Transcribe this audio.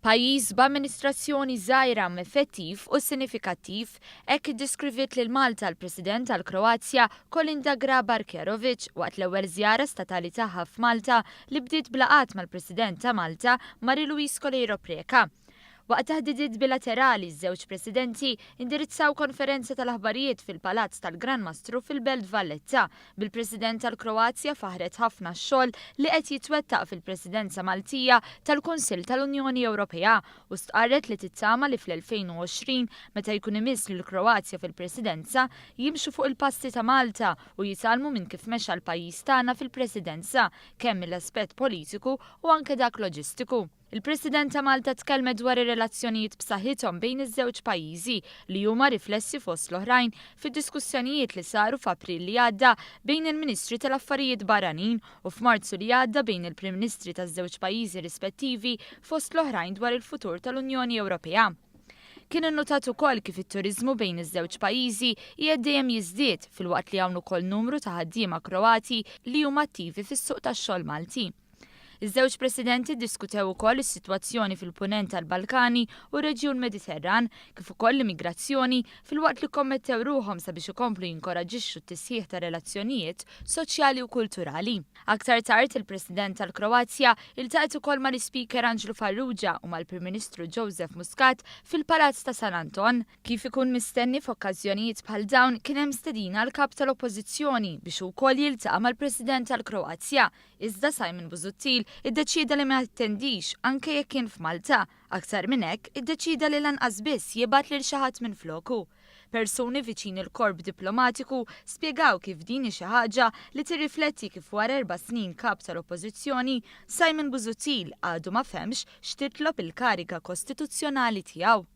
Pajjiż b'amministrazzjoni żgħira imma effettiv u sinifikattiv, hekk iddeskriviet lil Malta l-President tal-Kroazja Kolinda Grabar-Kjarovic waqt l-ewwel żjara statali tagħha f'Malta li bdiet b'laqgħat mal-President ta' Malta Marie-Louise Coleiro Preca. Waqt taħdidiet bilaterali, ż-żewġ Presidenti indirizzaw konferenza tal-aħbarijiet fil-Palazz tal-Gran Mastru fil-Belt Valletta, bil-President tal-Kroazja faħħret ħafna x-xogħol li qed jitwettaq fil-Presidenza Maltija tal-Kunsill tal-Unjoni Ewropea u stqarret li tittama li fl-2020 meta jkun imiss lill-Kroazja fil-Presidenza jimxu fuq il-passi ta' Malta u jitgħallmu minn kif mexa l-pajjiż tagħna fil-Presidenza kemm mill-aspett politiku u anke dak loġistiku. Il-President ta' Malta tkellmet dwar ir-relazzjonijiet b'saħħithom bejn iż-żewġ pajjiżi li huma riflessi fost l-oħrajn fid-diskussjonijiet li saru f'April li għadda bejn il-Ministri tal-Affarijiet Barranin u f'Marzu li għadda bejn il-Prim Ministri taż-żewġ pajjiżi rispettivi fost l-oħrajn dwar il-futur tal-Unjoni Ewropea. Kien innutat ukoll kif it-turiżmu bejn iż-żewġ pajjiżi qiegħed dejjem jiżdied filwaqt li hawn ukoll numru ta' ħaddiema Kroati li huma attivi fis-suq tax-xogħol Malti. Iż-żewġ Presidenti ddiskutew ukoll is-sitwazzjoni fil-Punent tal-Balkani u r-reġjun Mediterran, kif ukoll l-immigrazzjoni, filwaqt li kkommettew ruħhom sabiex ikomplu jinkoraġġixxu t-tisħiħ tar-relazzjonijiet soċjali u kulturali. Aktar tard, il-President tal-Kroazja iltaqgħet ukoll mal-Ispeaker Anġlu Farrugia u mal-Prim Ministru Joseph Muscat fil-Palazz ta' San Anton. Kif ikun mistenni f'okkażjonijiet bħal dawn, kien hemm stedina għall-Kap tal-Oppożizzjoni biex hu wkoll jiltaqa' mal-President tal-Kroazja, Iżda Simon Busuttil iddeċieda li ma jattendix anke jekk kien f'Malta. Aktar minn hekk, iddeċieda li lanqas biss jibgħat lil xi ħadd minfloku. Persuni viċin il-korp diplomatiku spjegaw kif din hi xi ħaġa li tirrifletti kif wara erba' snin Kap tal-Oppożizzjoni, Simon Busuttil għadu ma fehmx x'titlob il-kariga kostituzzjonali tiegħu.